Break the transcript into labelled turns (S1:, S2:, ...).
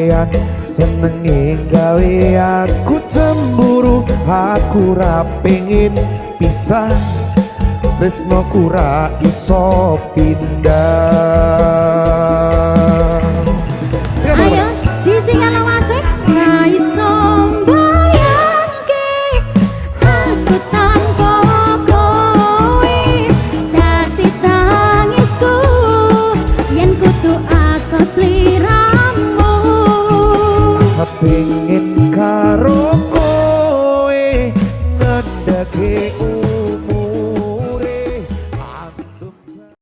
S1: Sampean senenge gawe aku cemburu. Aku ra pengin pisah, tresnoku ra iso pindah.